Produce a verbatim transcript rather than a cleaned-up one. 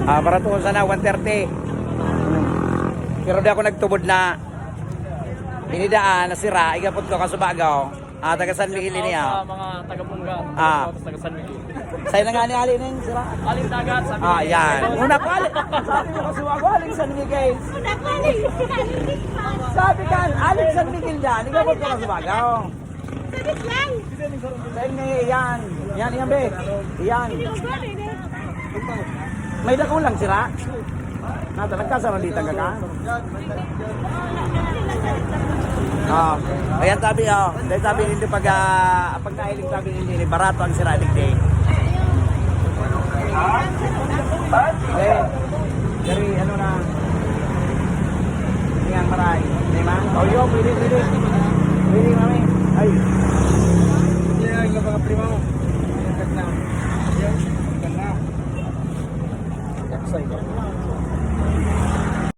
Ah, barato sana, one thirty. Pero di ako nagtubod na. Ini daan, nasira, igapot ko, kasubagaw. Ah, taga San Miguel ini, ah. Sa mga taga Bunga, ah, sa taga San Miguel. Sa'yo na nga ni Ali na yung sira. Aling dagat, sabi Ah, ko. Yan. Una ko, Ali. Sabi mo kasi wag aling San Miguel. Una ko, aling San Miguel. Sabi ka, aling San Miguel yan. Igapot ko, kasubagaw. Sabit lang. Sa'yo na yan. Yan, yan, be. Yan. Hindi ko gawin eh. May dakong lang sira. Nata, nagkasaralitan ka ka? Ah, ayan tabi, oh. Dahil tabi nito pag, ah, pagkahiling tabi nito, ini barato ang sira digdi. Eh, dari, ano na. Yan, maray. Di ba? Oh, yo, pwede, pwede. Pwede, mami. Ay. Yan, yung mga primo. Ikat na. Yan, ikat na. Kaksay.